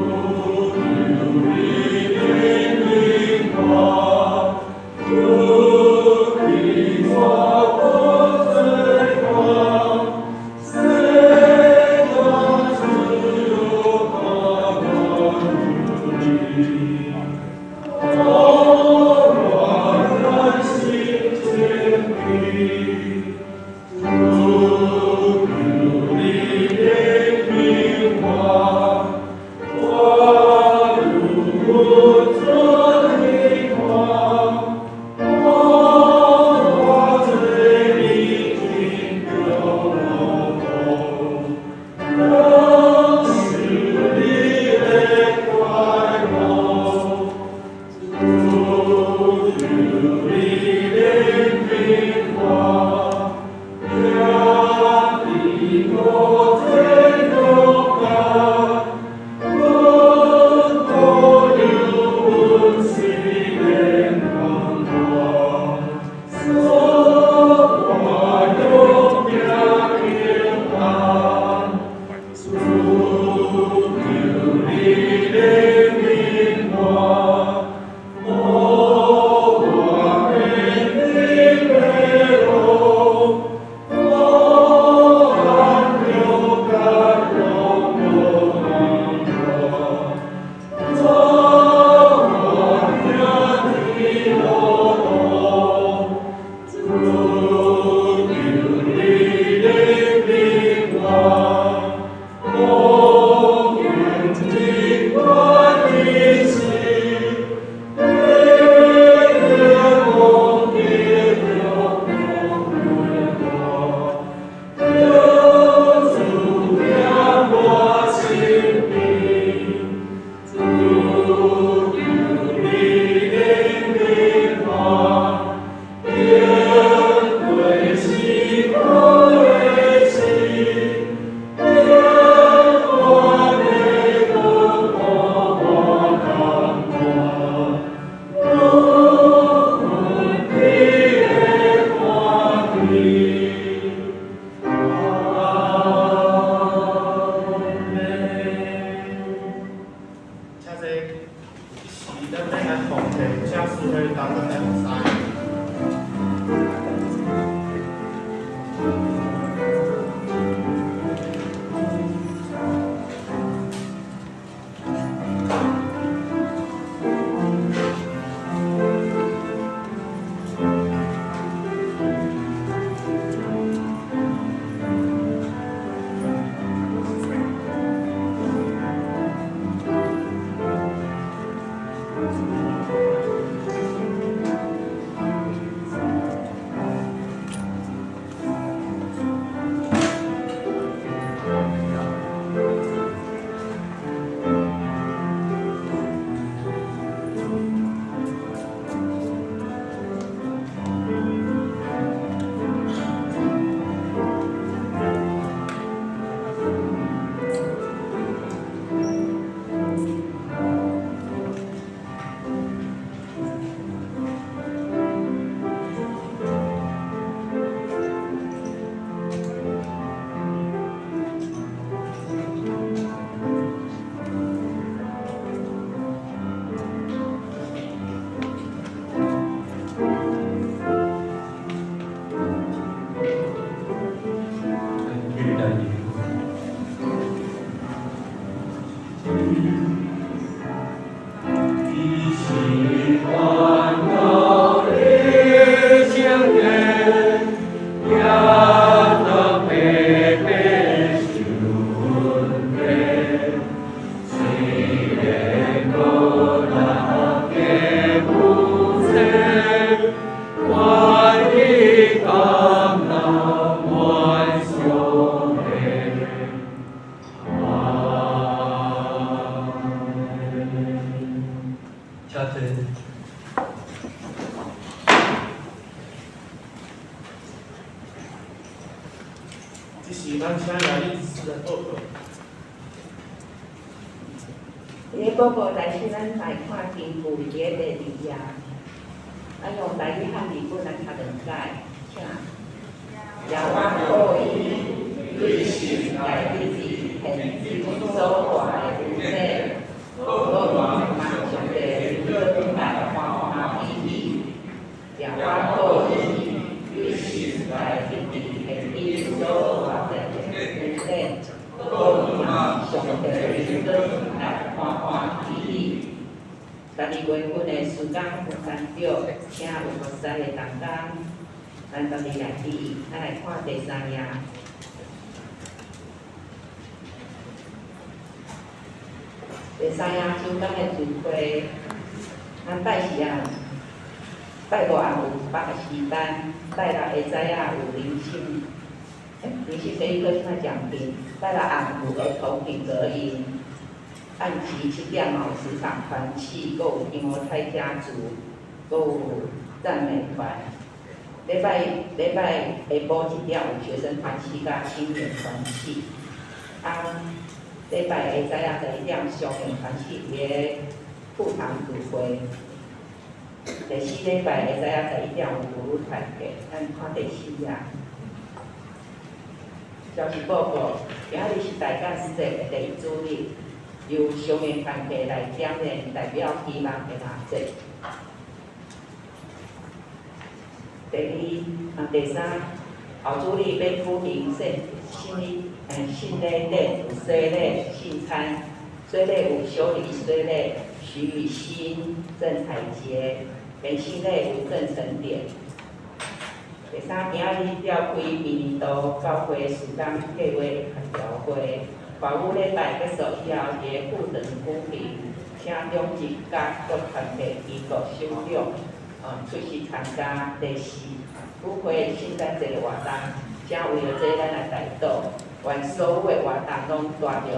求你憐憫我，主去我罪過，世間只有我你，我愿心坚定，主求咱請雅麗執事來報告。佇咧報告內是咱來看經文佇咧第二頁，咱用台語漢字本來讀兩擺，請。耶和華以對神來得佇現今所活的恩典，我盼望上帝轉來歡歡喜喜。耶和華以對神來得佇現今所活的恩典，我盼望上帝轉來歡歡喜喜。12月份的事工分擔表，請有服侍的同工，咱逐日來注意，咱來看第三頁。第三頁周工的聚會，咱拜四暗、拜五暗有巴士班，拜六下早仔有靈性，靈性第一課先來講評，拜六暗有兒童品格營，暗時7點嘛有職場團契，閣有提摩太家族，閣有讚美團。禮拜下晡7點有學生團契佮青年團契，啊，禮拜下早仔11點少年團契佇咧富堂聚會。第四禮拜下早仔11點有婦女團契，咱看第四頁。消息報告，今仔日是大干事的第一主日，由少年團契來點燃代表希望的蠟燭。第二、第三，後主日欲舉行聖聖禮典，有洗禮、聖餐，洗禮有小禮洗禮、徐雨欣、鄭彩杰，連聖禮有鄭成典。第三，今仔日召開明年度教會事工計劃協調會，華語禮拜結束以後，佇咧富長舉行，請長執佮各團體機構首長出席參加。第四，聚會聖誕節的活動，請為著這咱來代禱，願所有的活動攏帶著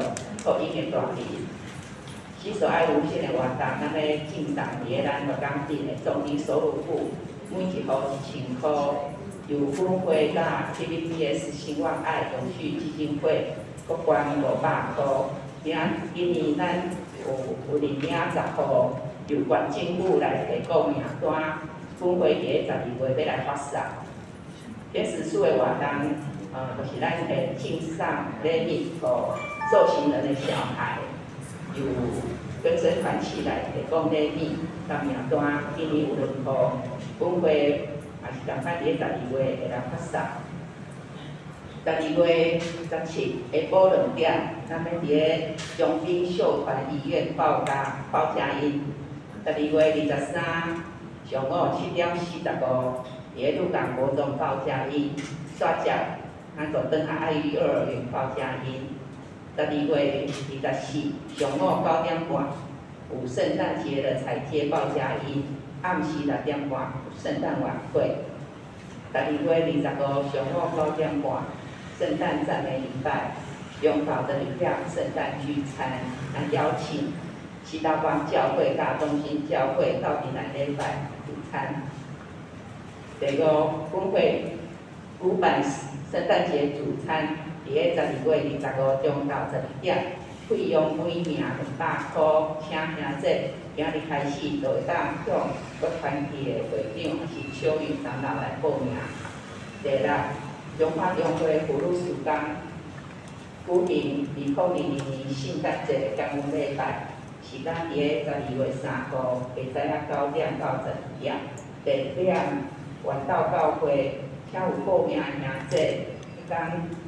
福音的大能。洗手愛無限的活動，咱欲贈送佇咧咱鹿港鎮的中低收入戶，每一戶1000箍，由分會佮 TVBS 興旺愛永續基金會各捐500箍。今年咱有認領10戶，由縣政府來提供名單，分會佇咧12月欲來發送。天使樹的活動，就是咱會贈送禮物予受刑人的小孩，由更生團契來提供禮物佮名單。今年有兩戶，分會也是仝款佇咧十二月會來發送。12月17下晡2點，咱欲佇咧中濱秀團醫院報佳音。12月23上午7點45，佇咧鹿港國中報佳音。煞接，咱就轉去愛玉幼兒園報佳音。12月24上午9點半，有聖誕節的踩街報佳音。暗時6點半有聖誕晚會。12月25上午9點半，聖誕讚美禮拜，中晝12點聖誕聚餐，咱邀請西大關教會佮中心教會鬥陣來禮拜聚餐。第五，分會舉辦聖誕節主餐，佇咧12月25中晝12點，費用每名200箍，請兄姐今日開始就會當向各團體的會長抑是邱雲長老來報名。第六，中華中會婦女事工舉行2022年聖誕節的感恩禮拜，時間佇咧12月3號下早仔9點到12點，地點原道教會，請有報名的兄姐，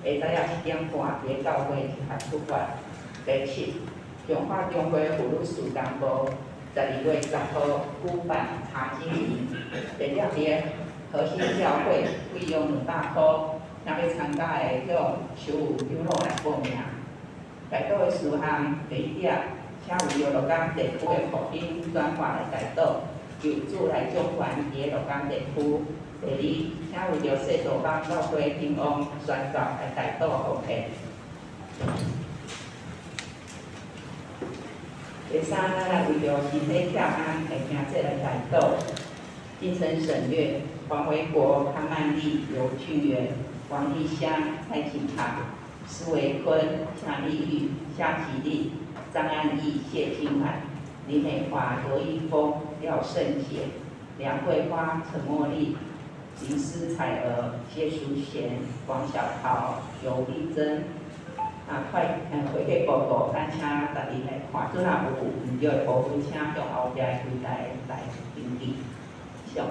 彼工下早仔7點半佇咧教會集合出發。第七，中華中會婦女事工部12月10號舉辦查經營，地點佇咧核心教會，費用200箍，若欲參加的向邱有長老來報名。代禱的事項，第一點，請為著鹿港地區的福音轉化來代禱，求主來掌權佇咧鹿港地區。第二，請為著細道邦教會興旺宣教來代禱奉獻。第三，咱來為著身體欠安的兄姐來代禱。金城省略、黃維國、康曼麗、劉俊元、王麗香、蔡錦堂。施维坤、夏丽玉、夏吉利、张安义、谢金海、林美华、刘一峰、廖胜杰、梁桂花、陈茉莉、林思彩娥、谢淑贤、王小桃、游丽珍。啊，快，会计报告，咱请逐日来看，阵若有毋对的部分，请向后壁的柜台来登记。谢。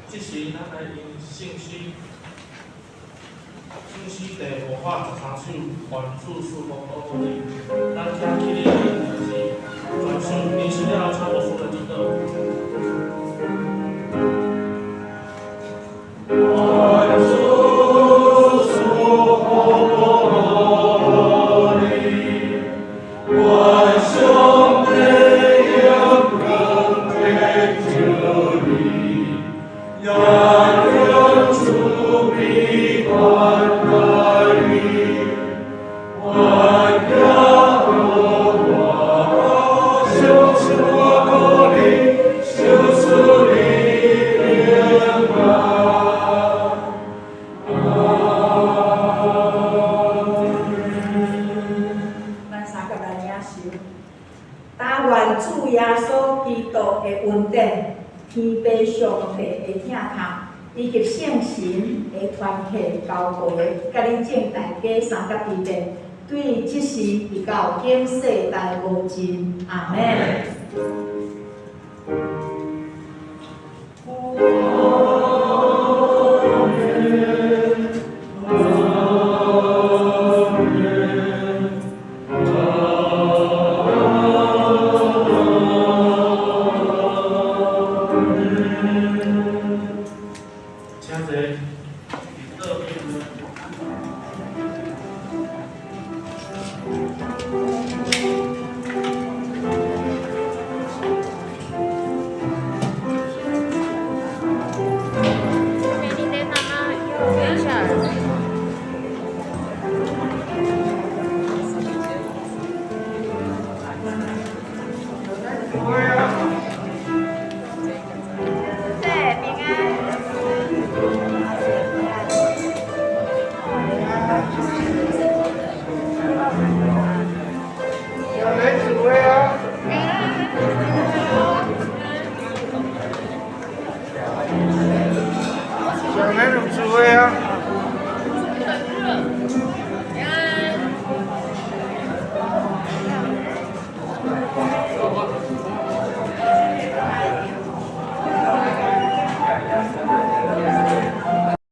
这时，咱来用圣诗，圣诗第513首，愿主赐福保护你。咱请起立是全首，临时了后，请牧师来指导。愿主赐福保护你，愿上帝用光照你，也用慈悲关怀你，愿耶和华向赐福你，赐你平安。咱三个來領受，但願主耶穌基督的恩典、天父上帝的疼痛，以及聖神的團契交陪，佮恁眾大家三甲彼得，對這時直到永世代無盡。阿們。